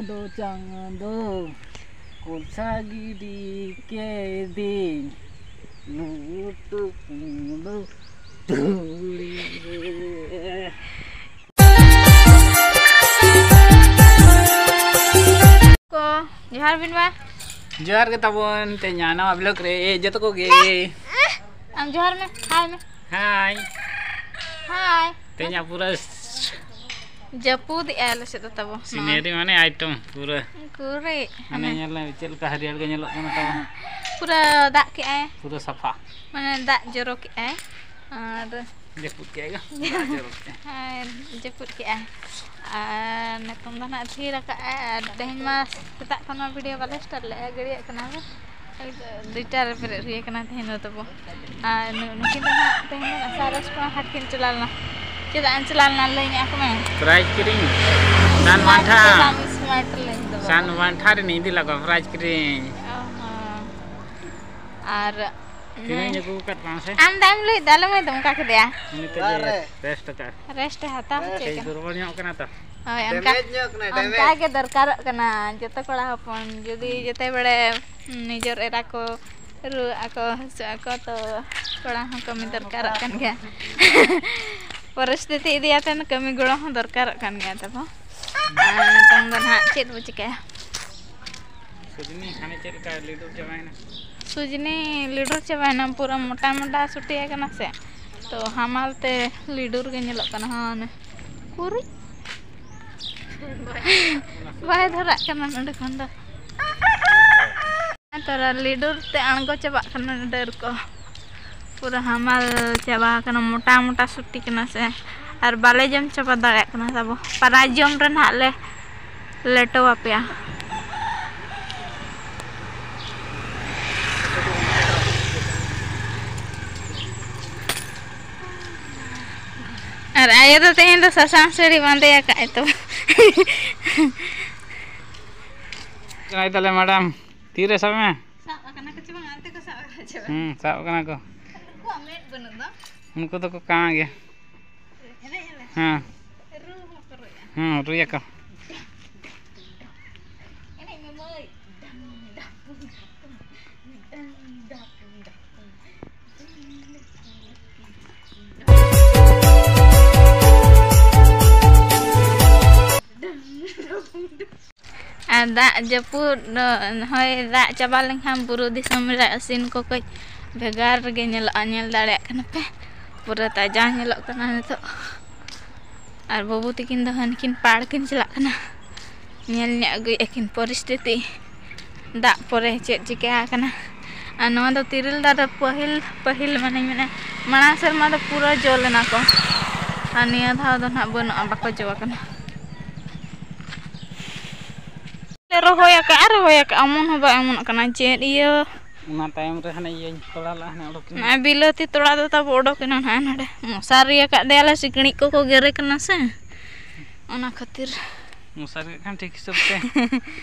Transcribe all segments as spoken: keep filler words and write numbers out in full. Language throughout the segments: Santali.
ᱫᱚ ᱪᱟᱸᱫᱚ ᱠᱚᱞᱥᱟ ᱜᱤᱰᱤ ᱠᱮᱫᱤᱧ ᱞᱩᱴᱩᱠ ᱢᱩᱰᱩᱠ ᱫᱷᱩᱲᱤ ᱨᱮ᱾ ᱠᱚ ᱡᱚᱦᱟᱨ ᱵᱤᱱ ᱢᱟ᱾ ᱡᱚᱦᱟᱨ ᱜᱮ ᱛᱟᱵᱚᱱ ᱛᱮᱦᱮᱧ ᱱᱟᱣᱟ ᱵᱞᱚᱜ ᱨᱮ ᱡᱚᱛᱚ ᱠᱚᱜᱮ᱾ ᱟᱢ ᱡᱚᱦᱟᱨ ᱢᱮ, ᱦᱟᱭ ᱢᱮ᱾ ᱦᱟᱭ᱾ ᱦᱟᱭ᱾ ᱛᱮᱦᱮᱧᱟᱜ ᱯᱩᱨᱟᱹ ᱡᱟᱹᱯᱩᱫ ᱮᱜᱼᱟᱭ ᱟᱞᱮ ᱥᱮᱫ ᱫᱚ ᱛᱟᱵᱚ᱾ ᱥᱤᱱᱮᱨᱤ ᱢᱟᱱᱮ ᱟᱭᱴᱮᱢ ᱯᱩᱨᱟᱹ᱾ ᱯᱩᱨᱟᱹ ᱢᱟᱱᱮ ᱦᱟᱱᱮ ᱧᱮᱞ ᱢᱮ ᱪᱮᱫ ᱞᱮᱠᱟ ᱦᱟᱹᱨᱭᱟᱹᱲ ᱜᱮ ᱧᱮᱞᱚᱜ ᱠᱟᱱᱟ ᱛᱟᱵᱚ᱾ ᱯᱩᱨᱟᱹ ᱫᱟᱜ ᱠᱮᱜᱼᱟᱭ᱾ ᱯᱩᱨᱟᱹ ᱥᱟᱯᱷᱟ᱾ ᱢᱟᱱᱮ ᱫᱟᱜ ᱡᱚᱨᱚ ᱠᱮᱜᱼᱟᱭ᱾ ᱟᱨ ᱡᱟᱹᱯᱩᱫ ᱠᱮᱜᱼᱟᱭ ᱜᱚ᱾ ᱫᱟᱜ ᱡᱚᱨᱚ ᱠᱮᱜᱼᱟᱭ᱾ ᱟᱨ ᱡᱟᱹᱯᱩᱫ ᱠᱮᱜᱼᱟᱭ᱾ ᱟᱨ ᱱᱤᱛᱚᱝ ᱫᱚ ᱱᱟᱦᱟᱜ ᱛᱷᱤᱨ ᱟᱠᱟᱜᱼᱟᱭ᱾ ᱟᱨ ᱛᱮᱦᱮᱧ ᱢᱟ ᱥᱮᱛᱟᱜ ᱠᱷᱚᱱ ᱢᱟ ᱵᱷᱤᱰᱤᱭᱳ ᱵᱟᱞᱮ ᱥᱴᱟᱨᱴ ᱞᱮᱜᱼᱟ, ᱜᱟᱹᱲᱭᱟᱹᱜ ᱠᱟᱱᱟ ᱞᱮ᱾ ᱫᱩᱭᱴᱟ ᱨᱮ ᱵᱮᱨᱮᱫ ᱦᱩᱭ ᱟᱠᱟᱱᱟ ᱛᱮᱦᱮᱧ ᱫᱚ ᱛᱟᱵᱚ᱾ ᱟᱨ ᱱᱩ-, ᱱᱩᱠᱤᱱ ᱫᱚ ᱱᱟᱦᱟᱜ ᱛᱮᱦᱮᱧ ᱫᱚ ᱱᱟᱥᱮ ᱨᱮᱥᱴ ᱠᱷᱚᱱᱟᱜ ᱦᱟᱴ ᱠᱤᱱ ᱪᱟᱞᱟᱣ ᱞᱮᱱᱟ᱾ ᱪᱮᱫᱟᱜ ᱮᱢ ᱪᱟᱞᱟᱣ ᱞᱮᱱᱟ ᱞᱟᱹᱭ ᱧᱚᱜ ᱟᱠᱚ ᱢᱮ? ᱯᱨᱟᱭᱤᱡᱽ ᱠᱤᱨᱤᱧ᱾ ᱥᱟᱱ ᱢᱟᱱᱴᱷᱟ᱾ ᱥᱢᱟᱨᱴ ᱠᱟᱹᱢᱤ, ᱥᱢᱟᱨᱴ ᱞᱟᱹᱭ ᱫᱚ ᱥᱟᱱ ᱵᱟᱵᱟ᱾ ᱢᱟᱱᱴᱷᱟ ᱨᱤᱱᱤᱧ ᱤᱫᱤ ᱞᱟᱜᱚ ᱯᱨᱟᱭᱤᱡᱽ ᱠᱤᱨᱤᱧ᱾ ᱚ ᱦᱚᱸ᱾ ᱟᱨ ᱛᱤᱱᱟᱹᱜ ᱤᱧ ᱟᱹᱜᱩ ᱟᱠᱟᱫ ᱛᱟᱢᱟ ᱥᱮ? ᱟᱢ ᱫᱚ ᱮᱢ ᱞᱟᱹᱭ ᱫᱟ, ᱟᱞᱚᱢ ᱞᱟᱹᱭ ᱫᱟ ᱚᱱᱠᱟ ᱠᱮᱫᱮᱭᱟ᱾ ᱩᱱᱤ ᱛᱮᱜᱮ ᱚᱲᱟᱜ ᱨᱮ᱾ ᱨᱮᱥᱴ ᱟᱠᱟᱫ᱾ ᱨᱮᱥᱴ ᱮ ᱦᱟᱛᱟᱣ ᱦᱚᱪᱚᱭ ᱠᱟᱹᱡ ᱠᱟᱱᱟ᱾ ᱫᱩᱨᱵᱚᱞ ᱧᱚᱜ ᱠᱟᱱᱟ ᱛᱚ᱾ ᱦᱳᱭ, ᱚᱱᱠᱟ, ᱰᱮᱢᱮᱡᱽ ᱧᱚᱜ ᱠᱟᱱᱟᱭ, ᱚᱱᱠᱟ ᱰᱮᱢᱮᱡᱽ᱾ ᱜᱮ ᱫᱚᱨᱠᱟᱨᱚᱜ ᱠᱟᱱᱟ ᱡᱚᱛᱚ ᱠᱚᱲᱟ ᱦᱚᱯᱚᱱ᱾ ᱡᱩᱫᱤ ᱦᱩᱸ᱾ ᱡᱚᱛᱚ ᱵᱮᱲᱮ ᱱᱤᱡᱮᱨ ᱮᱨᱟ ᱠᱚ ᱨᱩᱣᱟᱹᱜ ᱟᱠᱚ, ᱦᱟᱹᱥᱩᱜ ᱟᱠᱚ, ᱛᱚ ᱠᱚᱲᱟ ᱦᱚᱸ ᱠᱟᱹᱢᱤ ᱫᱚᱨᱠᱟᱨᱚᱜ ᱠᱟᱱ ᱜᱮᱭᱟ᱾ ᱯᱚᱨᱤᱥᱛᱷᱤᱛᱤ ᱤᱫᱤ ᱟᱛᱮ ᱠᱟᱹᱢᱤ ᱜᱚᱲᱚ ᱦᱚᱸ ᱫᱚᱨᱠᱟᱨᱚᱜ ᱠᱟᱱ ᱜᱮᱭᱟ ᱛᱟᱵᱚ᱾ ᱟᱨ ᱱᱤᱛᱚᱝ ᱫᱚ ᱱᱟᱦᱟᱜ ᱪᱮᱫ ᱵᱚ ᱪᱤᱠᱟᱹᱭᱟ? ᱥᱩᱡᱽᱱᱤ ᱦᱟᱱᱮ ᱪᱮᱫ ᱞᱮᱠᱟ ᱞᱤᱰᱩᱨ ᱪᱟᱵᱟᱭᱮᱱᱟ? ᱥᱩᱡᱽᱱᱤ ᱞᱤᱰᱩᱨ ᱪᱟᱵᱟᱭᱮᱱᱟ, ᱯᱩᱨᱟᱹ ᱢᱚᱴᱟ ᱢᱚᱴᱟ ᱥᱩᱴᱤ ᱟᱠᱟᱱᱟ ᱥᱮ, ᱛᱚ ᱦᱟᱢᱟᱞ ᱛᱮ ᱞᱤᱰᱩᱨ ᱜᱮ ᱧᱮᱞᱚᱜ ᱠᱟᱱᱟ᱾ ᱦᱚᱸ, ᱚᱱᱮ ᱠᱩᱨᱤ ᱵᱟᱭ ᱫᱷᱚᱨᱟᱜ ᱠᱟᱱᱟ ᱱᱚᱸᱰᱮ ᱠᱷᱚᱱ ᱫᱚ᱾ ᱛᱚᱨᱟ ᱞᱤᱰᱩᱨ ᱛᱮ ᱟᱬᱜᱚ ᱪᱟᱵᱟᱜ ᱠᱟᱱᱟ ᱰᱟᱹᱨ ᱠᱚ, ᱯᱩᱨᱟᱹ ᱦᱟᱢᱟᱞ ᱪᱟᱵᱟ ᱟᱠᱟᱱᱟ, ᱢᱚᱴᱟ ᱢᱚᱴᱟ ᱥᱩᱴᱤ ᱠᱟᱱᱟ ᱥᱮ, ᱟᱨ ᱵᱟᱞᱮ ᱡᱚᱢ ᱪᱟᱵᱟ ᱫᱟᱲᱮᱭᱟᱜ ᱠᱟᱱᱟ ᱛᱟᱵᱚ᱾ ᱯᱟᱨᱟ ᱡᱚᱢ ᱨᱮ ᱱᱟᱦᱟᱜ ᱞᱮ ᱞᱮᱴᱚ ᱟᱯᱮᱭᱟ᱾ ᱟᱨ ᱟᱭᱳ ᱫᱚ ᱛᱮᱦᱮᱧ ᱫᱚ ᱥᱟᱥᱟᱝ ᱥᱟᱹᱲᱤ ᱵᱟᱸᱫᱮ ᱟᱠᱟᱫ ᱟᱭ ᱛᱚ᱾ ᱠᱟᱱᱟᱭ ᱛᱟᱞᱮ ᱢᱮᱰᱟᱢ, ᱛᱤᱨᱮ ᱥᱟᱵ ᱢᱮ? ᱥᱟᱵ ᱟᱠᱟᱱᱟ ᱠᱚ ᱪᱮ ᱵᱟᱝ? ᱚᱱᱛᱮ ᱠᱚ ᱥᱟᱵ ᱟᱠᱟᱱᱟ ᱪᱮ ᱵᱟᱝ? ᱦᱩᱸ, ᱥᱟᱵ ᱟᱠᱟᱱᱟ ᱠᱚ᱾ ᱩᱱᱠᱩᱣᱟᱜ ᱢᱮᱫ ᱵᱟᱹᱱᱩᱜ ᱫᱚ᱾ ᱩᱱᱠᱩ ᱫᱚᱠᱚ ᱠᱟᱬᱟ ᱜᱮᱭᱟ᱾ ᱮᱱᱮᱡ ᱟᱞᱮ᱾ ᱦᱮᱸ᱾ ᱨᱩ ᱦᱚᱸᱠᱚ ᱨᱩᱭᱟ᱾ ᱦᱮᱸ, ᱨᱩᱭᱟᱠᱚ᱾ ᱟᱨ ᱫᱟᱜ ᱡᱟᱹᱯᱩᱫ, ᱦᱚᱭ ᱫᱟᱜ ᱪᱟᱵᱟ ᱞᱮᱱᱠᱷᱟᱱ ᱵᱩᱨᱩ ᱫᱤᱥᱚᱢ ᱨᱮ ᱥᱤᱱ ᱠᱚ ᱠᱟᱹᱡ ᱵᱷᱮᱜᱟᱨ ᱜᱮ ᱧᱮᱞᱚᱜᱼᱟ᱾ ᱧᱮᱞ ᱫᱟᱲᱮᱭᱟᱜ ᱠᱟᱱᱟ ᱯᱮ, ᱯᱩᱨᱟᱹ ᱛᱟᱡᱟ ᱧᱮᱞᱚᱜ ᱠᱟᱱᱟ ᱱᱤᱛᱚᱜ᱾ ᱟᱨ ᱵᱟᱹᱵᱩ ᱛᱟᱹᱠᱤᱱ ᱫᱚ ᱦᱟᱱᱠᱤᱱ ᱯᱟᱲ ᱠᱤᱱ ᱪᱟᱞᱟᱜ ᱠᱟᱱᱟ, ᱧᱮᱞ ᱧᱚᱜ ᱟᱹᱜᱩᱭᱮᱫᱼᱟ ᱠᱤᱱ ᱯᱚᱨᱤᱥᱛᱷᱤᱛᱤ, ᱫᱟᱜ ᱯᱚᱨᱮ ᱪᱮᱫ ᱪᱤᱠᱟᱹ ᱟᱠᱟᱱᱟ᱾ ᱟᱨ ᱱᱚᱣᱟ ᱫᱚ ᱛᱤᱨᱤᱞ ᱫᱟᱨᱮ ᱯᱟᱹᱦᱤᱞ, ᱯᱟᱹᱦᱤᱞ ᱢᱟᱱᱮᱧ ᱢᱮᱱᱟ, ᱢᱟᱲᱟᱝ ᱥᱮᱨᱢᱟ ᱫᱚ ᱯᱩᱨᱟᱹ ᱡᱚ ᱞᱮᱱᱟ ᱠᱚ, ᱟᱨ ᱱᱤᱭᱟᱹ ᱫᱷᱟᱣ ᱫᱚ ᱱᱟᱦᱟᱜ ᱵᱟᱹᱱᱩᱜᱼᱟ, ᱵᱟᱠᱚ ᱡᱚ ᱟᱠᱟᱱᱟ᱾ ᱞᱮ ᱨᱚᱦᱚᱭ ᱟᱠᱟᱫᱼᱟ, ᱨᱚᱦᱚᱭ ᱟᱠᱟᱫᱼᱟ, ᱚᱢᱚᱱ ᱦᱚᱸ ᱵᱟᱭ ᱚᱢᱚᱱᱚᱜ ᱠᱟᱱᱟ᱾ ᱪᱮᱫ ᱤᱭᱟᱹ? ᱚᱱᱟ ᱛᱟᱭᱚᱢ ᱨᱮ ᱦᱟᱱᱮ ᱤᱭᱟᱹᱧ ᱛᱚᱲᱟ ᱞᱟᱜᱼᱟ, ᱦᱟᱱᱮ ᱚᱰᱚᱠ ᱮᱱᱟ᱾ ᱱᱚᱜᱼᱚᱭ ᱵᱤᱞᱟᱹᱛᱤ ᱛᱚᱲᱟ ᱫᱚ ᱛᱟᱵᱚ ᱚᱰᱚᱠ ᱮᱱᱟ ᱱᱟᱦᱟᱜ ᱱᱚᱰᱮ᱾ ᱢᱚᱥᱟᱨᱤ ᱟᱠᱟᱫ ᱫᱮᱭᱟᱞᱮ, ᱥᱤᱠᱲᱤᱡ ᱠᱚᱠᱚ ᱜᱮᱨᱮ ᱠᱟᱱᱟ ᱥᱮ, ᱚᱱᱟ ᱠᱷᱟᱹᱛᱤᱨ᱾ ᱢᱚᱥᱟᱨᱤ ᱠᱟᱜ ᱠᱷᱟᱱ ᱴᱷᱤᱠ ᱦᱤᱥᱟᱹᱵ ᱛᱮ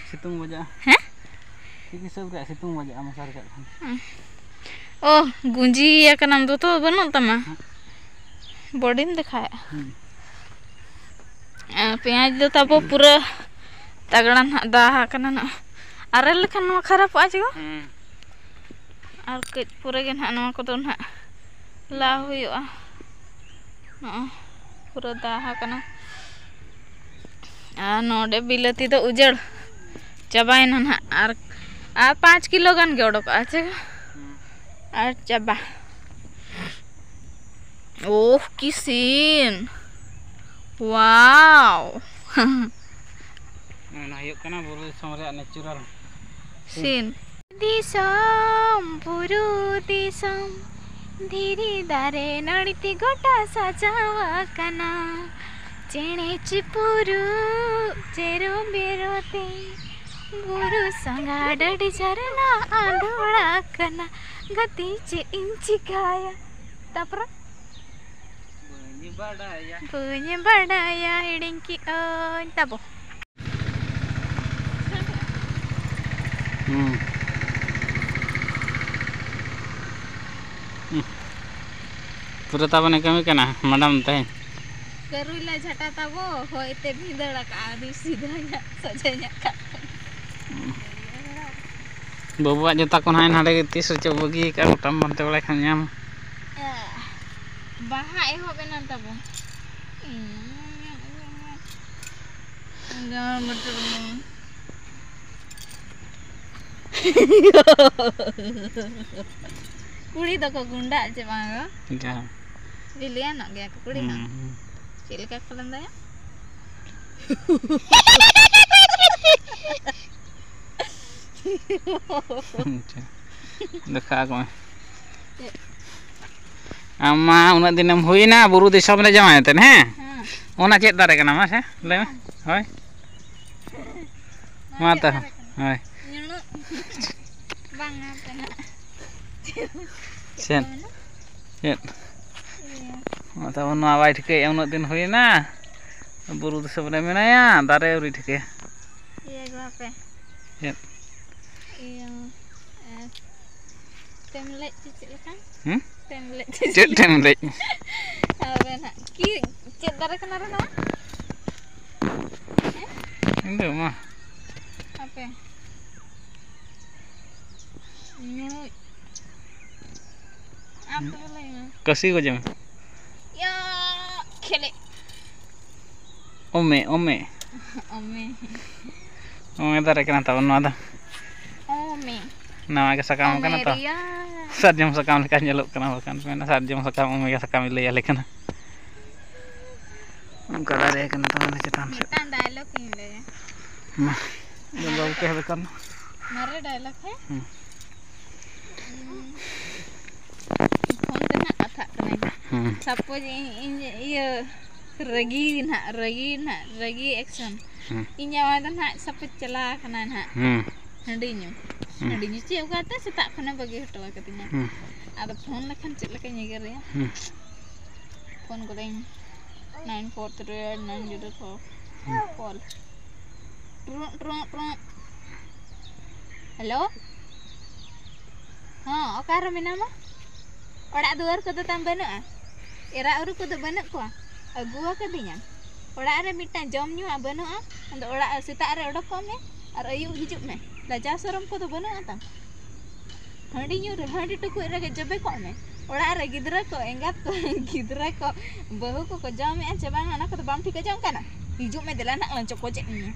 ᱥᱤᱛᱩᱝ ᱵᱟᱡᱟᱜᱼᱟ᱾ ᱦᱮᱸ? ᱴᱷᱤᱠ ᱦᱤᱥᱟᱹᱵ ᱨᱮᱭᱟᱜ ᱥᱤᱛᱩᱝ ᱵᱟᱡᱟᱜᱼᱟ ᱢᱚᱥᱟᱨᱤ ᱠᱟᱜ ᱠᱷᱟᱱ᱾ ᱦᱮᱸ᱾ ᱚ, ᱜᱩᱸᱡᱤ ᱟᱠᱟᱱᱟᱢ, ᱫᱚᱛᱚ ᱵᱟᱹᱱᱩᱜ ᱛᱟᱢᱟ? ᱦᱮᱸ᱾ ᱵᱚᱰᱤᱢ ᱫᱮᱠᱷᱟᱣᱮᱫᱼᱟ᱾ ᱦᱮᱸ᱾ ᱟᱨ ᱯᱮᱸᱭᱟᱡᱽ ᱫᱚ ᱛᱟᱵᱚ ᱯᱩᱨᱟᱹ ᱛᱟᱜᱲᱟ ᱱᱟᱦᱟᱜ ᱫᱟᱦᱟ ᱟᱠᱟᱱᱟ ᱱᱟᱦᱟᱜ᱾ ᱟᱨᱮᱞ ᱞᱮᱠᱷᱟᱱ ᱱᱚᱣᱟ ᱠᱷᱟᱨᱟᱯᱚᱜᱼᱟ ᱪᱮ ᱜᱚ? ᱦᱮᱸ᱾ ᱟᱨ ᱠᱟᱹᱡ ᱯᱚᱨᱮ ᱜᱮ ᱱᱟᱦᱟᱜ ᱱᱚᱣᱟ ᱠᱚᱫᱚ ᱱᱟᱦᱟᱜ ᱞᱟ ᱦᱩᱭᱩᱜᱼᱟ᱾ ᱱᱚᱜᱼᱚᱭ ᱯᱩᱨᱟᱹ ᱫᱟᱦᱟ ᱟᱠᱟᱱᱟ᱾ ᱟᱨ ᱱᱚᱰᱮ ᱵᱤᱞᱟᱹᱛᱤ ᱫᱚ ᱩᱡᱟᱹᱲ ᱪᱟᱵᱟᱭᱮᱱᱟ ᱱᱟᱦᱟᱜ᱾ ᱟᱨ, ᱟᱨ ᱯᱟᱸᱪ ᱠᱤᱞᱳ ᱜᱟᱱ ᱜᱮ ᱚᱰᱚᱠᱚᱜᱼᱟ ᱪᱮ? ᱦᱩᱸ᱾ ᱟᱨ ᱪᱟᱵᱟ᱾ ᱳᱦ, ᱠᱤ ᱥᱤᱱ! ᱣᱟᱣ! ᱚᱱᱟ ᱦᱩᱭᱩᱜ ᱠᱟᱱᱟ ᱵᱩᱨᱩ ᱫᱤᱥᱚᱢ ᱨᱮᱭᱟᱜ natural ᱥᱤᱱ᱾ ᱫᱤᱥᱚᱢ, ᱵᱩᱨᱩ ᱫᱤᱥᱚᱢ, ᱫᱷᱤᱨᱤ ᱫᱟᱨᱮ ᱱᱟᱹᱲᱤ ᱛᱮ ᱜᱚᱴᱟ ᱥᱟᱡᱟᱣ ᱟᱠᱟᱱᱟ᱾ ᱪᱮᱬᱮ ᱪᱤᱯᱨᱩ ᱪᱮᱨᱚ ᱵᱮᱨᱚ ᱛᱮ ᱵᱩᱨᱩ ᱥᱟᱸᱜᱷᱟ ᱰᱟᱹᱰᱤ ᱡᱷᱟᱨᱱᱟ ᱟᱸᱫᱳᱲ ᱟᱠᱟᱱᱟ᱾ ᱜᱟᱛᱮ ᱪᱮᱫ ᱤᱧ ᱪᱤᱠᱟᱹᱭᱟ? ᱛᱟᱯᱚᱨᱮ? ᱵᱟᱹᱧ ᱵᱟᱰᱟᱭᱟ᱾ ᱵᱟᱹᱧ ᱵᱟᱰᱟᱭᱟ, ᱦᱤᱲᱤᱧ ᱠᱮᱜᱼᱟᱹᱧ᱾ ᱛᱟᱵᱚ᱾ ᱦᱩᱸ᱾ ᱦᱩᱸ᱾ ᱯᱩᱨᱟᱹ ᱛᱟᱵᱚᱱᱮ ᱠᱟᱹᱢᱤ ᱠᱟᱱᱟ, madam ᱛᱮᱦᱮᱧ᱾ ᱠᱟᱹᱨᱩᱭᱞᱟ ᱡᱷᱟᱴᱟ ᱛᱟᱵᱚ, ᱦᱚᱭ ᱛᱮ ᱵᱷᱤᱸᱫᱟᱹᱲ ᱟᱠᱟᱜᱼᱟ, ᱟᱹᱰᱤ ᱥᱤᱫᱷᱟᱹ ᱧᱚᱜ, ᱥᱚᱡᱷᱮ ᱧᱚᱜ ᱠᱟᱜ ᱠᱟᱱᱟ᱾ ᱵᱟᱹᱵᱩᱣᱟᱜ ᱡᱩᱛᱟ ᱠᱚ ᱱᱟᱦᱟᱜ ᱱᱟᱰᱮ ᱜᱮ ᱛᱤᱥ ᱨᱮᱪᱚ ᱵᱟᱹᱜᱤ ᱟᱠᱟᱫᱼᱟ, ᱜᱚᱴᱟᱢ ᱯᱟᱱᱛᱮ ᱵᱟᱲᱟᱭ ᱠᱷᱟᱱ ᱧᱟᱢᱟ᱾ ᱮ, ᱵᱟᱦᱟ ᱮᱦᱚᱵ ᱮᱱᱟ ᱛᱟᱵᱚ᱾ ᱜᱟᱢᱟᱨ ᱢᱚᱴᱚᱨ ᱢᱚ᱾ ᱠᱩᱲᱤ ᱫᱚᱠᱚ ᱜᱩᱱᱰᱟᱜ ᱪᱮ ᱵᱟᱝ ᱜᱚ? ᱡᱟᱦᱟᱸ᱾ ᱵᱤᱞᱤᱭᱟᱱᱚᱜ ᱜᱮᱭᱟ ᱠᱚ ᱠᱩᱲᱤ ᱦᱚᱸ᱾ ᱦᱩᱸ, ᱦᱩᱸ᱾ ᱪᱮᱫ ᱞᱮᱠᱟ ᱠᱚ ᱞᱟᱸᱫᱟᱭᱟ? ᱟᱪᱪᱷᱟ᱾ ᱫᱮᱠᱷᱟ ᱟᱠᱚ ᱢᱮ᱾ ᱪᱮᱫ? ᱟᱢ ᱢᱟ ᱩᱱᱟᱹᱜ ᱫᱤᱱᱮᱢ ᱦᱩᱭᱱᱟ ᱵᱩᱨᱩ ᱫᱤᱥᱚᱢ ᱨᱮ ᱡᱟᱶᱟᱭ ᱛᱮ, ᱦᱮᱸ? ᱦᱮᱸ᱾ ᱚᱱᱟ ᱪᱮᱫ ᱫᱟᱨᱮ ᱠᱟᱱᱟ ᱢᱟᱥᱮ ᱞᱟᱹᱭ ᱢᱮ? ᱦᱳᱭ᱾ ᱱᱚᱣᱟ ᱢᱟ ᱪᱮᱫ ᱛᱚ, ᱫᱟᱨᱮ ᱠᱟᱱᱟ? ᱦᱳᱭ᱾ ᱧᱩᱬᱩᱜ᱾ ᱵᱟᱝᱟ, ᱦᱟᱯᱮ ᱱᱟᱜ᱾ ᱪᱮᱫ ᱠᱚ ᱪᱮᱫ? ᱢᱮᱱᱟ? ᱪᱮᱫ? ᱤᱭᱟᱹ᱾ ᱢᱟ ᱛᱟᱵᱚᱱ ᱱᱚᱣᱟ ᱵᱟᱭ ᱴᱷᱤᱠᱟᱹᱭᱮᱫᱼᱟ, ᱩᱱᱟᱹᱜ ᱫᱤᱱ ᱦᱩᱭᱮᱱᱟ᱾ ᱵᱩᱨᱩ ᱫᱤᱥᱚᱢ ᱨᱮ ᱢᱮᱱᱟᱭᱟ, ᱫᱟᱨᱮ ᱟᱹᱣᱨᱤ ᱴᱷᱤᱠᱟᱹᱭᱟ᱾ ᱤᱭᱟᱹ ᱜᱚ ᱦᱟᱯᱮ᱾ ᱪᱮᱫ? ᱤᱭᱟᱹ, ᱮ, ᱛᱮᱢᱞᱮᱡ ᱪᱮ ᱪᱮᱫ ᱞᱮᱠᱟ? ᱦᱩᱸ? ᱛᱮᱢᱞᱮᱡ ᱪᱮ ᱪᱮᱫ ᱪᱮᱫ ᱞᱮᱠᱟ? ᱛᱮᱢᱞᱮᱡ? ᱦᱟᱯᱮ ᱱᱟᱜ᱾ ᱠᱤ ᱪᱮᱫ ᱫᱟᱨᱮ ᱠᱟᱱᱟ ᱨᱮ ᱱᱚᱣᱟ? ᱦᱮᱸ? ᱤᱧ ᱫᱚ ᱢᱟ᱾ ᱦᱟᱯᱮ᱾ ᱧᱩᱬᱩᱡ᱾ ᱟᱢ ᱛᱚᱵᱮ ᱞᱟᱹᱭ ᱢᱮ᱾ ᱠᱟᱹᱥᱤ ᱜᱚᱡᱮ ᱢᱮ᱾ ᱭᱟ, ᱠᱷᱮᱞᱮ᱾ ᱚᱢᱮ, ᱚᱢᱮ᱾ ᱚᱢᱮ᱾ ᱚᱢᱮ ᱫᱟᱨᱮ ᱠᱟᱱᱟ ᱛᱟᱵᱚᱱ ᱱᱚᱣᱟ ᱫᱚ᱾ ᱚᱢᱮ᱾ ᱱᱟᱣᱟ ᱜᱮ ᱥᱟᱠᱟᱢ ᱠᱟᱱᱟ ᱛᱚ᱾ ᱚᱢᱮᱨᱤᱭᱟ᱾ ᱥᱟᱨᱡᱚᱢ ᱥᱟᱠᱟᱢ ᱞᱮᱠᱟ ᱧᱮᱞᱚᱜ ᱠᱟᱱᱟ, ᱵᱟᱠᱷᱟᱱ ᱢᱮᱱᱟ ᱥᱟᱨᱡᱚᱢ ᱥᱟᱠᱟᱢ ᱚᱢᱮ ᱜᱮ ᱥᱟᱠᱟᱢ ᱞᱟᱹᱭ ᱟᱞᱮ ᱠᱟᱱᱟ᱾ ᱚᱱᱠᱟ ᱫᱟᱨᱮ ᱠᱟᱱᱟ ᱛᱟᱵᱚᱱ ᱪᱮᱛᱟᱱ ᱥᱮᱫ᱾ ᱢᱤᱫᱴᱟᱝ ᱰᱟᱭᱞᱚᱜ ᱤᱧ ᱞᱟᱹᱭᱟ᱾ ᱢᱟ, ᱡᱚᱢ ᱵᱟᱹᱵᱩ ᱯᱮ ᱦᱮᱡ ᱟᱠᱟᱱ᱾ ᱢᱟᱨᱮ ᱰᱟᱭᱞᱚᱜ, ᱦᱮᱸ? ᱦᱩᱸ᱾ ᱯᱷᱳᱱ ᱛᱮ ᱱᱟᱜ ᱠᱟᱛᱷᱟᱜ ᱠᱟᱹᱱᱟᱹᱧ᱾ ᱦᱩᱸ᱾ ᱥᱟᱯᱳᱡᱽ ᱤᱧ, ᱤᱧ ᱤᱭᱟᱹ ᱨᱟᱹᱜᱤ ᱱᱟᱜ, ᱨᱟᱹᱜᱤ ᱱᱟᱜ, ᱨᱟᱹᱜᱤ action᱾ ᱦᱩᱸ᱾ ᱤᱧ ᱡᱟᱶᱟᱭ ᱫᱚ ᱱᱟᱜ ᱥᱟᱯᱳᱡᱽ ᱪᱟᱞᱟᱣ ᱠᱟᱱᱟᱭ ᱱᱟᱜ᱾ ᱦᱩᱸ᱾ ᱦᱟᱺᱰᱤ ᱧᱩ᱾ ᱦᱩᱸ᱾ ᱦᱟᱺᱰᱤ ᱧᱩ ᱪᱮᱫ ᱚᱠᱟᱛᱮ ᱥᱮᱛᱟᱜ ᱠᱷᱚᱱᱮ ᱵᱟᱹᱜᱤ ᱦᱚᱴᱚ ᱠᱟᱫᱤᱧᱟ᱾ ᱦᱩᱸ᱾ ᱟᱫᱚ ᱯᱷᱳᱱ ᱞᱮᱠᱷᱟᱱ ᱪᱮᱫ ᱞᱮᱠᱟᱧ ᱮᱜᱮᱨᱮᱭᱟ? ᱦᱩᱸ᱾ ᱯᱷᱳᱱ ᱠᱚᱨᱮᱧ nine four three eight nine zero four᱾ ᱦᱩᱸ᱾ Call᱾ ᱴᱨᱩᱸᱜ, ᱴᱨᱩᱸᱜ, ᱴᱨᱩᱸᱜ᱾ Hello? ᱦᱚᱸ, ᱚᱠᱟᱨᱮ ᱢᱮᱱᱟᱢᱟ? ᱚᱲᱟᱜ ᱫᱩᱣᱟᱹᱨ ᱠᱚᱫᱚ ᱛᱟᱢ ᱵᱟᱹᱱᱩᱜᱼᱟ? ᱮᱨᱟ ᱩᱨᱩ ᱠᱚᱫᱚ ᱵᱟᱹᱱᱩᱜ ᱠᱚᱣᱟ? ᱟᱹᱜᱩ ᱟᱠᱟᱫᱤᱧᱟᱢ᱾ ᱚᱲᱟᱜ ᱨᱮ ᱢᱤᱫᱴᱟᱝ ᱡᱚᱢ ᱧᱩᱣᱟᱜ ᱵᱟᱹᱱᱩᱜᱼᱟ? ᱟᱫᱚ ᱚᱲᱟᱜ ᱥᱮᱛᱟᱜ ᱨᱮ ᱚᱰᱚᱠ ᱠᱚᱜ ᱢᱮ ᱟᱨ ᱟᱹᱭᱩᱵ ᱦᱤᱡᱩᱜ ᱢᱮ᱾ ᱞᱟᱡᱟᱣ ᱥᱚᱨᱚᱢ ᱠᱚᱫᱚ ᱵᱟᱹᱱᱩᱜᱼᱟ ᱛᱟᱢ? ᱦᱟᱺᱰᱤ ᱧᱩ ᱨᱮ, ᱦᱟᱺᱰᱤ ᱴᱩᱠᱩᱡ ᱨᱮᱜᱮ ᱡᱚᱵᱮ ᱠᱚᱜ ᱢᱮ᱾ ᱚᱲᱟᱜ ᱨᱮ ᱜᱤᱫᱽᱨᱟᱹ ᱠᱚ, ᱮᱸᱜᱟᱛ ᱠᱚ, ᱜᱤᱫᱽᱨᱟᱹ ᱠᱚ, ᱵᱟᱹᱦᱩ ᱠᱚᱠᱚ ᱡᱚᱢᱮᱜᱼᱟ ᱪᱮ ᱵᱟᱝᱟ, ᱚᱱᱟ ᱠᱚᱫᱚ ᱵᱟᱢ ᱴᱷᱤᱠᱟᱹ ᱡᱚᱝ ᱠᱟᱱᱟ? ᱦᱤᱡᱩᱜ ᱢᱮ ᱫᱮᱞᱟ ᱱᱟᱜ ᱞᱟᱝ ᱪᱚᱠᱚᱡᱮᱫ ᱢᱮᱭᱟ᱾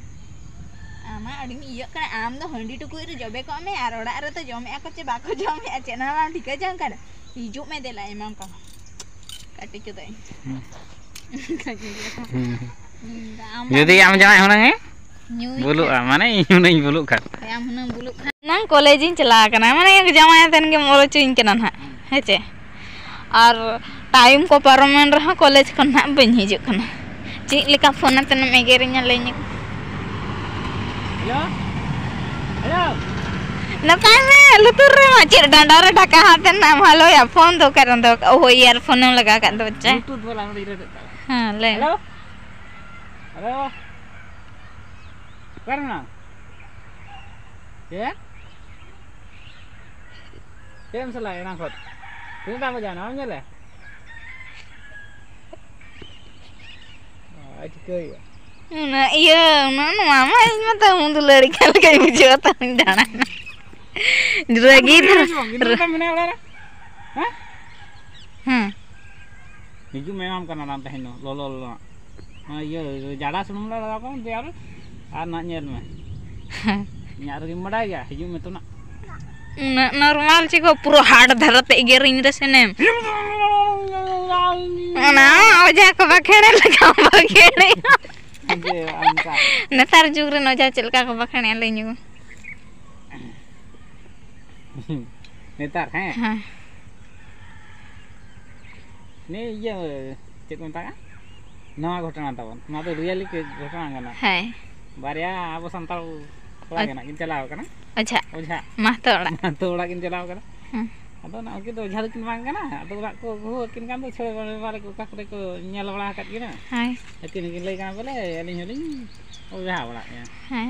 ᱟᱢᱟᱜ ᱟᱹᱰᱤᱢ ᱤᱭᱟᱹᱜ ᱠᱟᱱᱟ, ᱟᱢ ᱫᱚ ᱦᱟᱺᱰᱤ ᱴᱩᱠᱩᱡ ᱨᱮ ᱡᱚᱵᱮ ᱠᱚᱜ ᱢᱮ ᱟᱨ ᱚᱲᱟᱜ ᱨᱮᱫᱚ ᱡᱚᱢᱮᱫᱼᱟ ᱠᱚ ᱪᱮ ᱵᱟᱠᱚ ᱡᱚᱢᱮᱫᱼᱟ ᱪᱮᱫ ᱦᱚᱸ ᱵᱟᱢ ᱴᱷᱤᱠᱟᱹ ᱡᱚᱝ ᱠᱟᱱᱟ᱾ ᱦᱤᱡᱩᱜ ᱢᱮ ᱫᱮᱞᱟ ᱮᱢᱟᱢ ᱠᱟᱱᱟ᱾ ᱠᱟᱹᱴᱤᱡ ᱠᱚᱫᱚ ᱤᱧ᱾ ᱦᱩᱸ᱾ ᱦᱩᱸ᱾ ᱟᱢ ᱡᱩᱫᱤ ᱟᱢ ᱡᱟᱶᱟᱭ ᱦᱩᱱᱟᱹᱝ ᱮ ᱧᱩᱭ ᱵᱩᱞᱩᱜᱼᱟ, ᱠᱷᱟᱱ᱾ ᱢᱟᱱᱮ ᱤᱧ ᱦᱩᱱᱟᱹᱝ ᱤᱧ ᱵᱩᱞᱩᱜ ᱠᱷᱟᱱ᱾ ᱦᱳᱭ, ᱟᱢ ᱦᱩᱱᱟᱹᱝ ᱵᱩᱞᱩᱜ ᱠᱷᱟᱱ᱾ ᱱᱟᱝ ᱠᱚᱞᱮᱡᱽ ᱤᱧ ᱪᱟᱞᱟᱣ ᱠᱟᱱᱟ, ᱢᱟᱱᱮ ᱡᱟᱶᱟᱭ ᱟᱛᱮᱱ ᱜᱮᱢ ᱚᱨ ᱦᱚᱪᱚᱧ ᱠᱟᱱᱟ ᱱᱟᱦᱟᱜ, ᱦᱮᱸ ᱪᱮ? ᱟᱨ ᱴᱟᱭᱤᱢ ᱠᱚ ᱯᱟᱨᱚᱢᱮᱱ ᱨᱮᱦᱚᱸ ᱠᱚᱞᱮᱡᱽ ᱠᱷᱚᱱ ᱱᱟᱦᱟᱜ ᱵᱟᱹᱧ ᱦᱤᱡᱩᱜ ᱠᱟᱱᱟ᱾ ᱪᱮᱫ ᱞᱮᱠᱟ ᱯᱷᱳᱱ ᱟᱛᱮᱱ ᱮᱢ ᱮᱜᱮᱨᱤᱧᱟ ᱞᱟᱹᱭ ᱧᱚᱜ? Hello, hello. ᱱᱟᱯᱟᱭ ᱢᱮ, ᱞᱩᱛᱩᱨ ᱨᱮᱢᱟ ᱪᱮᱫ ᱰᱟᱸᱰᱟ ᱨᱮ ᱰᱷᱟᱠᱟ ᱦᱟᱛᱮᱱ ᱱᱟᱜ ᱮᱢ ᱦᱟᱞᱚᱭᱟ, ᱯᱷᱳᱱ ᱫᱚ ᱚᱠᱟᱨᱮ ᱫᱚ, ᱳᱦᱳ, ᱤᱭᱟᱨ ᱯᱷᱳᱱᱮᱢ ᱞᱟᱜᱟᱣ ᱠᱟᱜ ᱫᱚ ᱵᱟᱪᱪᱟ᱾ ᱵᱞᱩᱴᱩᱛ ᱵᱟᱞᱟ ᱱᱚᱰᱮ ᱨᱮᱰᱮᱫ ᱛᱟᱞᱮ᱾ ᱦᱮᱸ, ᱞᱟᱹᱭ ᱢᱮ᱾ Hello, hello. ᱚᱠᱟᱨᱮ ᱢᱮᱱᱟᱢ? ᱪᱮᱫ? ᱪᱮᱫ ᱮᱢ ᱥᱟᱞᱟᱭᱟ ᱮᱱᱟᱝ ᱠᱷᱚᱱ? ᱛᱤᱱᱟᱹᱜ ᱴᱟ ᱵᱟᱡᱟᱣ ᱮᱱᱟ? ᱵᱟᱢ ᱧᱮᱞᱮ? ᱚ, ᱪᱤᱠᱟᱹ ᱦᱩᱭᱩᱜᱼᱟ? ᱩᱱᱟᱹᱜ ᱤᱭᱟᱹ, ᱩᱱᱟᱹᱜ ᱱᱚᱣᱟ ᱢᱟ ᱤᱧ ᱢᱟ ᱛᱟᱹᱦᱩ ᱫᱩᱞᱟᱹᱲᱤ ᱠᱟᱱ ᱞᱮᱠᱟᱧ ᱵᱩᱡᱷᱟᱹᱣᱟ, ᱛᱟᱹᱦᱩᱧ ᱫᱟᱬᱟᱱᱟ᱾ ᱨᱟᱹᱜᱤ ᱟᱢ ᱫᱷᱟᱨᱟ, ᱦᱤᱡᱩᱜ ᱢᱮ, ᱜᱤᱫᱽᱨᱟᱹ ᱨᱟᱹ- ᱛᱟᱢ ᱢᱮᱱᱟᱭᱟ ᱚᱲᱟᱜ ᱨᱮ? ᱦᱮᱸ? ᱦᱮᱸ᱾ ᱦᱤᱡᱩᱜ ᱢᱮ, ᱮᱢᱟᱢ ᱠᱟᱱᱟ ᱱᱟᱝ ᱛᱮᱦᱮᱧ ᱫᱚ, ᱞᱚᱞᱚ ᱞᱚᱞᱚ᱾ ᱚᱱᱟ ᱤᱭᱟᱹ, ᱡᱟᱰᱟ ᱥᱩᱱᱩᱢ ᱞᱮ ᱞᱟᱜᱟᱣ ᱠᱟᱜᱼᱟ, ᱫᱮᱭᱟ ᱨᱮ᱾ ᱟᱨ ᱱᱟᱜ ᱧᱮᱞ ᱢᱮ᱾ ᱤᱧᱟᱜ ᱨᱮᱜᱮᱢ ᱵᱟᱰᱟᱭ ᱜᱮᱭᱟ, ᱦᱤᱡᱩᱜ ᱢᱮ ᱛᱚ ᱱᱟᱜ᱾ ᱩᱱᱟᱹᱜ ᱱᱚᱨᱢᱟᱞ ᱪᱮ ᱜᱚ, ᱯᱩᱨᱟᱹ ᱦᱟᱨᱰ ᱫᱷᱟᱨᱟ ᱛᱮ ᱮᱜᱮᱨᱤᱧ ᱨᱮ ᱥᱮᱱᱮᱢ᱾ ᱚᱱᱟ ᱚᱡᱷᱟ ᱠᱚ ᱵᱟᱠᱷᱮᱲᱮ ᱞᱮᱠᱟ ᱵᱟᱠᱷᱮᱲᱮ᱾ ᱡᱮ ᱚᱱᱠᱟ᱾ ᱱᱮᱛᱟᱨ ᱡᱩᱜᱽ ᱨᱮᱱ ᱚᱡᱷᱟ ᱪᱮᱫ ᱞᱮᱠᱟ ᱠᱚ ᱵᱟᱠᱷᱮᱲᱮᱜᱼᱟ, ᱞᱟᱹᱭ ᱧᱚᱜ ᱢᱮ᱾ ᱱᱮᱛᱟᱨ, ᱦᱮᱸ? ᱦᱮᱸ᱾ ᱱᱤᱭᱟᱹ ᱤᱭᱟᱹ, ᱪᱮᱫ ᱠᱚ ᱢᱮᱛᱟᱜᱼᱟ? ᱱᱚᱣᱟ ᱜᱷᱚᱴᱚᱱᱟ ᱛᱟᱵᱚᱱ᱾ ᱱᱚᱣᱟ ᱫᱚ ᱨᱤᱭᱮᱞᱤᱴᱤ ᱜᱷᱚᱴᱚᱱᱟ ᱠᱟᱱᱟ᱾ ᱦᱮᱸ᱾ ᱵᱟᱨᱭᱟ ᱟᱵᱚ ᱥᱟᱱᱛᱟᱲ ᱠᱚᱲᱟ ᱚᱡ-, ᱜᱮ ᱱᱟᱜ ᱠᱤᱱ ᱪᱟᱞᱟᱣ ᱠᱟᱱᱟ᱾ ᱚᱡᱷᱟ᱾ ᱚᱡᱷᱟ᱾ ᱢᱟᱦᱛᱚ ᱚᱲᱟᱜ᱾ ᱢᱟᱦᱛᱚ ᱚᱲᱟᱜ ᱠᱤᱱ ᱪᱟᱞᱟᱣ ᱠᱟᱱᱟ᱾ ᱦᱮᱸ᱾ ᱟᱫᱚ ᱚᱱᱟ ᱩᱱᱠᱤᱱ ᱫᱚ ᱚᱡᱷᱟ ᱫᱚᱠᱤᱱ ᱵᱟᱝ ᱠᱟᱱᱟ᱾ ᱟᱫᱚ ᱚᱲᱟᱜ ᱠᱚ ᱟᱹᱜᱩ ᱟᱹᱠᱤᱱ ᱠᱟᱱ ᱫᱚ ᱪᱷᱚᱭ ᱵᱟᱨᱮ ᱚᱠᱟ ᱠᱚᱨᱮ ᱠᱚ ᱧᱮᱞ ᱵᱟᱲᱟ ᱟᱠᱟᱫ ᱠᱤᱱᱟ᱾ ᱦᱳᱭ᱾ ᱟᱹᱠᱤᱱ ᱦᱚᱸᱠᱤᱱ ᱞᱟᱹᱭ ᱠᱟᱱᱟ ᱵᱚᱞᱮ, "ᱟᱹᱞᱤᱧ ᱦᱚᱸᱞᱤᱧ ᱚᱡᱷᱟ ᱵᱟᱲᱟᱜ ᱜᱮᱭᱟ᱾" ᱦᱮᱸ᱾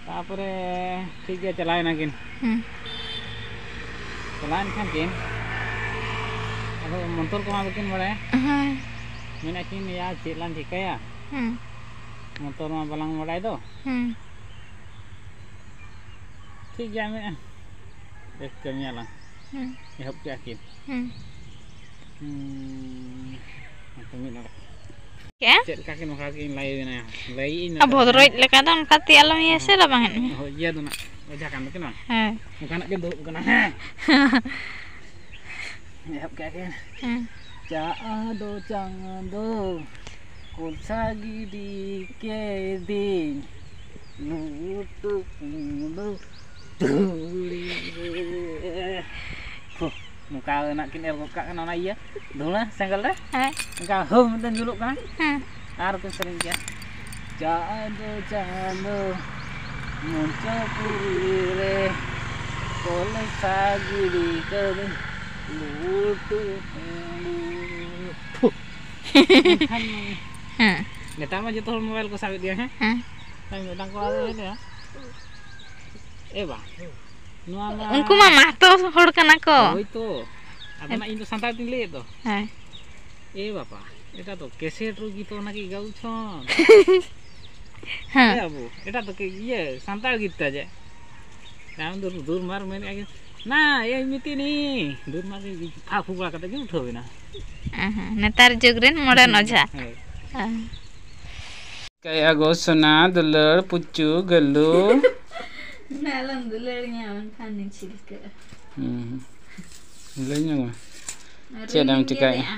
ᱛᱟᱯᱚᱨᱮ ᱴᱷᱤᱠ ᱜᱮᱭᱟ, ᱪᱟᱞᱟᱣ ᱮᱱᱟ ᱠᱤᱱ᱾ ᱦᱩᱸ᱾ ᱪᱟᱞᱟᱣᱮᱱ ᱠᱷᱟᱱ ᱠᱤᱱ, ᱟᱫᱚ ᱢᱚᱱᱛᱚᱨ ᱠᱚᱢᱟ ᱵᱟᱹᱠᱤᱱ ᱵᱟᱲᱟᱭᱟ᱾ ᱦᱳᱭ᱾ ᱢᱮᱱᱮᱫ ᱠᱤᱱ, "ᱭᱟ, ᱪᱮᱫ ᱞᱟᱝ ᱪᱤᱠᱟᱹᱭᱟ? ᱦᱩᱸ᱾ ᱢᱚᱱᱛᱚᱨ ᱢᱟ ᱵᱟᱞᱟᱝ ᱵᱟᱲᱟᱭ ᱫᱚ᱾" ᱦᱩᱸ᱾ ᱴᱷᱤᱠ ᱜᱮᱭᱟ, ᱢᱮᱱᱮᱫᱼᱟ, ᱵᱮᱥ, ᱠᱟᱹᱢᱤᱭᱟᱞᱟᱝ᱾ ᱦᱩᱸ᱾ ᱮᱦᱚᱵ ᱠᱮᱫᱼᱟ ᱠᱤᱱ᱾ ᱦᱩᱸ᱾ ᱦᱩᱸ, ᱦᱟᱯᱮ ᱢᱤᱫ ᱰᱚᱸᱰᱮᱠ᱾ ᱠᱮᱜᱼᱟ? ᱪᱮᱫ ᱞᱮᱠᱟ ᱠᱤᱱ ᱚᱱᱠᱟ ᱠᱤᱱ ᱞᱟᱹᱭ ᱵᱮᱱᱟ? ᱞᱟᱹᱭᱮᱫ ᱟᱹᱧ ᱟᱨ ᱱᱚᱰᱮ ᱵᱷᱚᱫᱽᱨᱚᱡ ᱦᱟᱸᱜ᱾ ᱞᱮᱠᱟ ᱫᱚ ᱚᱱᱠᱟ ᱛᱮ ᱟᱞᱚᱢ ᱤᱭᱟᱹ ᱥᱮ ᱦᱚᱸ᱾ ᱞᱟᱵᱟᱝ ᱮᱫ ᱢᱮ᱾ ᱦᱳᱭ, ᱤᱭᱟᱹ ᱫᱚ ᱱᱟᱜ ᱚᱡᱷᱟ ᱠᱟᱱ ᱫᱚᱠᱤᱱ ᱵᱟᱝ? ᱦᱮᱸ᱾ ᱚᱱᱠᱟᱱᱟᱜ ᱜᱮ ᱫᱩᱲᱩᱵ ᱠᱟᱱᱟ᱾ ᱦᱮᱸ᱾ ᱮᱦᱚᱵ ᱠᱮᱜᱼᱟ ᱠᱤᱱ᱾ ᱦᱮᱸ᱾ ᱪᱟᱸᱫᱚ, ᱪᱟᱸᱫᱚ, ᱠᱚᱞᱥᱟ ᱜᱤᱰᱤ ᱠᱮᱫᱤᱧ, ᱞᱩᱴᱩ ᱯᱩᱸᱰᱩ ᱫᱷᱩᱲᱤ ᱨᱮ᱾ ᱦᱳ, ᱱᱚᱝᱠᱟ ᱱᱟᱜ ᱠᱤᱱ ᱮᱨ ᱜᱚᱫ ᱠᱟᱜ ᱠᱟᱱᱟ ᱚᱱᱟ ᱤᱭᱟᱹ, ᱫᱷᱩᱬᱟᱹ ᱥᱮᱸᱜᱮᱞ ᱨᱮ᱾ ᱦᱮᱸ᱾ ᱚᱱᱠᱟ ᱦᱳ ᱢᱮᱱᱛᱮ ᱡᱩᱞᱩᱜ ᱠᱟᱱᱟ᱾ ᱦᱮᱸ᱾ ᱟᱨ ᱠᱤᱱ ᱥᱮᱨᱮᱧ ᱠᱮᱜᱼᱟ, ᱪᱟᱸᱫᱚ, ᱪᱟᱸᱫᱚ, ᱢᱚᱧᱪᱚᱯᱩᱨᱤ ᱨᱮ ᱠᱚᱞᱮ ᱥᱟᱜᱤᱲᱤ ᱠᱟᱹᱫᱟᱹᱧ, ᱞᱩᱴᱩ ᱯᱩᱸᱰᱩ᱾ ᱯᱷᱩ᱾ ᱮᱱᱠᱷᱟᱱ ᱦᱮᱸ᱾ ᱱᱮᱛᱟᱨ ᱢᱟ ᱡᱚᱛᱚ ᱦᱚᱲ ᱢᱳᱵᱟᱭᱤᱞ ᱠᱚ ᱥᱟᱵ ᱮᱫ ᱜᱮᱭᱟ, ᱦᱮᱸ? ᱦᱮᱸ᱾ ᱦᱮᱸ, ᱢᱤᱫᱴᱟᱝ ᱠᱚᱲᱟ ᱫᱚ ᱞᱟᱹᱭ ᱞᱮᱜᱼᱟ, ᱮ ᱵᱟ, ᱱᱚᱣᱟ ᱢᱟ ᱩᱱᱠᱩ ᱢᱟ ᱢᱟᱦᱛᱚ ᱦᱚᱲ ᱠᱟᱱᱟ ᱠᱚ᱾ ᱦᱳᱭ ᱛᱚ᱾ ᱟᱫᱚ ᱱᱟᱜ ᱤᱧ ᱫᱚ ᱥᱟᱱᱛᱟᱲ ᱛᱤᱧ ᱞᱟᱹᱭᱮᱫ ᱫᱚ᱾ ᱦᱮᱸ᱾ ᱮ ᱵᱟᱵᱟ, ᱮᱴᱟ ᱫᱚ ᱠᱮᱥᱮᱴ ᱨᱩ ᱜᱤᱛᱚ ᱚᱱᱟ ᱠᱤ ᱜᱟᱹᱣ ᱪᱷᱚᱱ? ᱦᱮᱸ᱾ ᱮ ᱵᱟᱵᱩ, ᱮᱴᱟ ᱫᱚ ᱠᱤ ᱤᱭᱟᱹ ᱥᱟᱱᱛᱟᱲ ᱜᱤᱛ ᱛᱟ ᱡᱮ? ᱟᱢ ᱫᱚ ᱫᱩᱨᱢᱟᱨ ᱢᱮᱱᱮᱫᱼᱟ ᱠᱤ, ᱱᱟ, ᱮ ᱢᱤᱛᱤᱱᱤ, ᱫᱩᱨᱢᱟᱨ ᱜᱮ ᱯᱷᱟᱸᱠ ᱯᱷᱩᱠᱲᱟ ᱠᱟᱛᱮ ᱜᱮ ᱩᱴᱷᱟᱹᱣ ᱮᱱᱟ᱾ ᱦᱮᱸ, ᱦᱮᱸ, ᱱᱮᱛᱟᱨ ᱡᱩᱜᱽ ᱨᱮᱱ ᱢᱚᱰᱟᱨᱱ ᱚᱡᱷᱟ᱾ ᱦᱳᱭ᱾ ᱦᱮᱸ᱾ ᱠᱟᱭᱟ ᱜᱚ ᱥᱚᱱᱟ ᱫᱩᱞᱟᱹᱲ ᱯᱩᱪᱩ ᱜᱟᱹᱞᱩ᱾ ᱩᱱᱟᱹᱜ ᱟᱞᱚᱢ ᱫᱩᱞᱟᱹᱲᱤᱧᱟ, ᱵᱟᱝᱠᱷᱟᱱ ᱫᱚᱧ ᱪᱷᱤᱞᱠᱟᱹᱜᱼᱟ᱾ ᱦᱩᱸ᱾ ᱞᱟᱹᱭ ᱧᱚᱜ ᱢᱮ᱾ ᱪᱮᱫ ᱮᱢ ᱨᱤᱞᱤᱧ ᱪᱤᱠᱟᱹᱭᱮᱫᱼᱟ? ᱜᱮᱫᱮᱜᱼᱟ᱾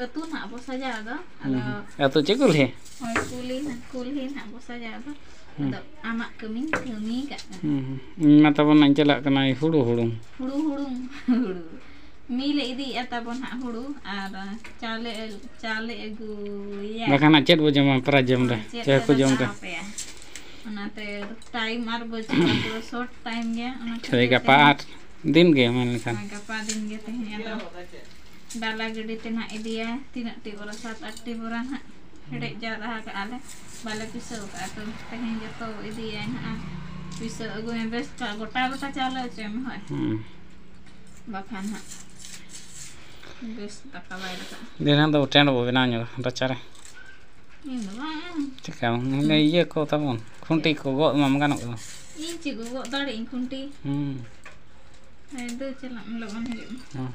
ᱟᱹᱛᱩ ᱱᱟᱦᱟᱜ ᱵᱚ ᱥᱟᱡᱟᱣ ᱫᱚ, ᱦᱩᱸ᱾ ᱟᱫᱚ ᱟᱹᱛᱩ ᱪᱮᱫ ᱠᱩᱞᱦᱤ? ᱦᱳᱭ, ᱠᱩᱞᱦᱤ ᱱᱟᱦᱟᱜ, ᱠᱩᱞᱦᱤ ᱱᱟᱦᱟᱜ ᱵᱚ ᱥᱟᱡᱟᱣ ᱫᱚ᱾ ᱦᱩᱸ᱾ ᱟᱫᱚ ᱟᱢᱟᱜ ᱠᱟᱹᱢᱤᱧ ᱠᱟᱹᱢᱤ ᱠᱟᱜ ᱠᱟᱱᱟ᱾ ᱦᱩᱸ, ᱦᱩᱸ᱾ ᱤᱧ ᱢᱟ ᱛᱟᱵᱚᱱ ᱱᱟᱧ ᱪᱟᱞᱟᱜ ᱠᱟᱱᱟ ᱦᱩᱲᱩ ᱦᱩᱲᱩᱝ᱾ ᱦᱩᱲᱩ ᱦᱩᱲᱩᱝ, ᱦᱩᱲᱩ᱾ ᱢᱤᱞ ᱮ ᱤᱫᱤᱭᱮᱫᱼᱟ ᱛᱟᱵᱚᱱ ᱦᱟᱸᱜ ᱦᱩᱲᱩ ᱟᱨ ᱪᱟᱣᱞᱮ, ᱪᱟᱣᱞᱮ ᱟᱹᱜᱩᱭᱟ᱾ ᱵᱟᱠᱷᱟᱱ ᱦᱟᱸᱜ ᱪᱮᱫ ᱵᱚ ᱡᱚᱢᱟ ᱯᱨᱟᱭ ᱡᱚᱢ ᱨᱮ? ᱦᱳᱭ, ᱪᱮᱫ ᱪᱮᱫ ᱠᱚ ᱠᱚ ᱡᱚᱢ ᱫᱟᱠᱟ ᱨᱮ? ᱟᱯᱮᱭᱟ? ᱚᱱᱟᱛᱮ ᱴᱟᱭᱤᱢ ᱟᱨ ᱵᱟᱹᱪᱩᱜᱼᱟ, ᱯᱩᱨᱟᱹ ᱥᱚᱨᱴ ᱴᱟᱭᱤᱢ ᱜᱮᱭᱟ, ᱚᱱᱟ ᱥᱮᱭ ᱠᱷᱟᱹᱛᱤᱨ ᱜᱟᱯᱟ ᱛᱮ ᱟᱨ ᱫᱤᱱ ᱜᱮ ᱢᱮᱱ ᱞᱮᱠᱷᱟᱱ᱾ ᱦᱳᱭ, ᱜᱟᱯᱟ ᱫᱤᱱ ᱜᱮ ᱛᱮᱦᱮᱧ ᱟᱫᱚ ᱰᱟᱞᱟ ᱜᱟᱹᱰᱤ ᱛᱮ ᱱᱟᱦᱟᱜ ᱤᱫᱤᱭᱟ, ᱛᱤᱱᱟᱹᱜ ᱴᱤ ᱵᱚᱨᱟ, ᱥᱟᱛ ᱟᱴ ᱴᱤ ᱵᱚᱨᱟ ᱱᱟᱦᱟᱜ ᱦᱮᱰᱮᱡ ᱡᱟᱣᱨᱟ ᱟᱠᱟᱜᱼᱟ ᱞᱮ, ᱵᱟᱞᱮ ᱯᱤᱥᱟᱹᱣ ᱟᱠᱟᱜᱼᱟ, ᱛᱚ ᱛᱮᱦᱮᱧ ᱡᱚᱛᱚ ᱤᱫᱤᱭᱟᱭ ᱱᱟᱦᱟᱜ, ᱯᱤᱥᱟᱹᱣ ᱟᱹᱜᱩᱭ ᱢᱮ, ᱵᱮᱥ ᱠᱟᱜ ᱜᱚᱴᱟ ᱜᱚᱴᱟ ᱪᱟᱣᱞᱮ ᱚᱪᱚᱭ ᱢᱮ, ᱦᱳᱭ᱾ ᱦᱩᱸ᱾ ᱵᱟᱠᱷᱟᱱ ᱦᱟᱸᱜ ᱵᱮᱥ ᱫᱟᱠᱟ ᱵᱟᱭ ᱨᱟᱠᱟᱵᱼᱟ᱾ ᱫᱷᱤᱱᱟᱹᱝ ᱫᱚ ᱴᱮᱱᱴ ᱵᱚ ᱵᱮᱱᱟᱣ ᱧᱚᱜᱟ ᱨᱟᱪᱟᱨᱮ᱾ ᱤᱧ ᱫᱚ ᱵᱟᱝ᱾ ᱪᱮᱠᱟ ᱵᱟᱝ? ᱦᱩᱸ᱾ ᱤᱭᱟᱹ ᱠᱚ ᱛᱟᱵᱚᱱ, ᱠᱷᱩᱱᱴᱤ ᱠᱚ ᱜᱚᱜ ᱮᱢᱟᱢ ᱜᱟᱱᱚᱜ ᱜᱮ ᱵᱟᱝ? ᱤᱧ ᱪᱮᱫ ᱠᱚ ᱜᱚᱜ ᱫᱟᱲᱮᱭᱟᱜ ᱟᱹᱧ ᱠᱷᱩᱱᱴᱤ? ᱦᱩᱸ᱾ ᱦᱮᱸ, ᱫᱩ ᱪᱟᱞᱟᱜ ᱢᱮ, ᱞᱚᱜᱚᱱ ᱦᱤᱡᱩᱜ ᱢᱮ᱾ ᱦᱩᱸ᱾